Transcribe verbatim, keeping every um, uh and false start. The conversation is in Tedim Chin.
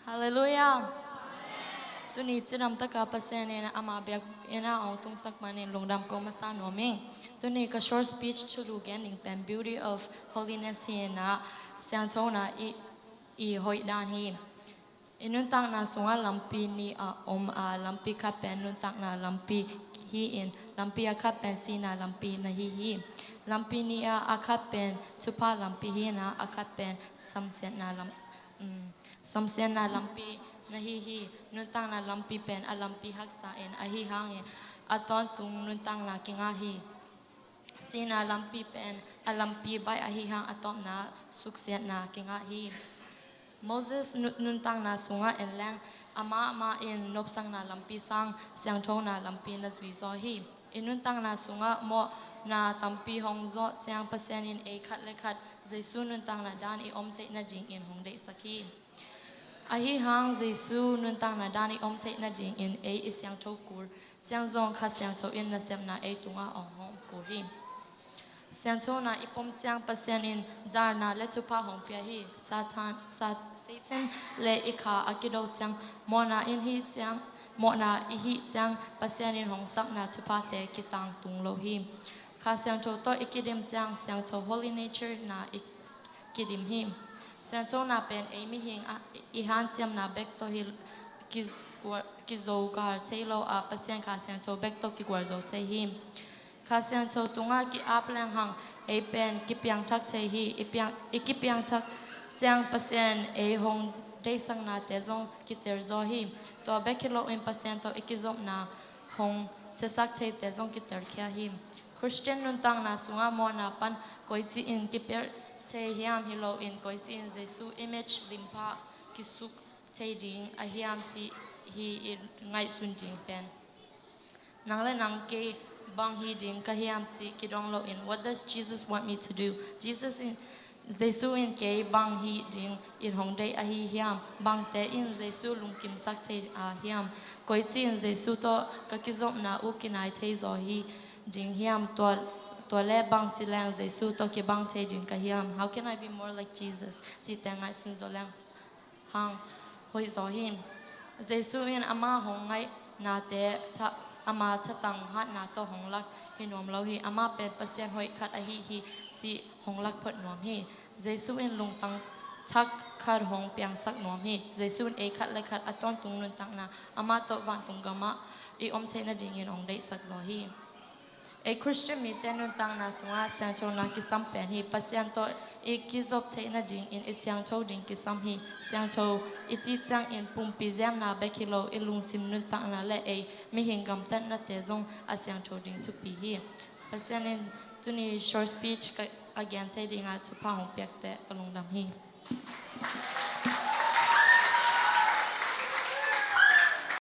Halleluiah. Tuni cidam taka Pasian in ama biakinn ah hong tungsak manin lungdam ko masa nuam ing. Tuni ka short speech thulu gen ding pen Beauty of Holiness hi in ah, siangthona i, i hoih dan hi. I nuntakna sungah lampi nih a om a, lampi khat pen nuntakna lampi hi in, lampi a khat pen sihna lampi na hi hi. Lampi nih ah a khat pen thupha lampi hi in ah, a khat pen samsiatna lam, um, samsiatna lampi na hi hi. Nuntakna lampi pen a lampi haksa in, ahi hangin a tawntung nuntakna kingah hi. Sihna lampi pen a lampi baih ahi hang a tawpna suksiatna kingah hi. Moses nu, nuntakna sungah en leng, amah amah in nopsakna lampi sang siangthona lampi na zui zaw hi. I nuntakna sungah mawhna tampi hong zawh ciang Pasian in ei khat le khat Jesu nuntakna dan i om theih nadingin hong deihsak hi. Ahi hang Jesu nuntakna dan i om theih nadingin ei i siangtho kul ciang zong Kha Siangtho in nasepna ei tungah hong hawm kul hi. Siangthona i pom ciang Pasian in darna le thupha hong pia hi. Satan, Sa, Satan le i kha a kido ciang, mawhna in hih ciang, mawhna i hih ciang Pasian in hong sapna thuphate kitangtung lo hi. Kha Siangtho tawh i kidim ciang siangtho, holy nature na i kidim hi. Siangthona pen ei mihing a, i hanciamna bek tawh hi, ki, kizogal thei lo a, Pasian Kha Siangtho bek tawh kigualzo thei hi. Kha Siangtho tungah ki-ap leng hang ei pen kipiangthak thei hi. I piang, i kipiangthak ciang Pasian ei hong deihsaknate zong kitelzaw hi. Tua bek hi loin Pasian tawh i kizopna hong siasak theite zong kitelkhia hi. Khristian nuntakna sungah mawhna pan koici in kipelh thei hiam, hi loin koici in Jesu image limpha kisuk thei ding a hiam cih hi i ngaihsun ding pen. Nang le nang kei bang hi ding ka hiam cih kidong loin, what does Jesus want me to do? Jesus in, Jesu in kei bang hi ding in hong deih ahi hiam? Bangte in Jesu lungkimsak thei a hiam? Koici in Jesu tawh ka kizopna uh kinai thei zaw hi ding hiam? Tua, tua le bangci leng Jesu tawh kibang thei ding ka hiam? How can I be more like Jesus? Cihte ngaihsun zaw leng hang hoih zaw hi. Jesu in ama hong ngaihnate tha, ama thatang hatna tawh hong lak hi nuam lo hi. Ama pen Pasian hoih khat ahi hi cih hong lak phot nuam hi. Jesu in lungtang thak khat hong piangsak nuam hi. Jesu in ei khat le khat a tawntung nuntakna ama tawh vantung gamah i om theih nadingin hong deihsak zaw hi. Ei Khristian mite nuntakna sungah siangthona kisam pen hi. Pasian tawh i kizop theih nadingin i siangtho ding kisam hi. Siangtho i cih ciangin pumpi ziamna bek hi lo, i lungsim, nuntakna le ei mihing gamtatnate zong a siangtho ding thupi hi. Pasian in tuni short speech ka, a gen thei dingah thupha hong piakte ka lungdam hi.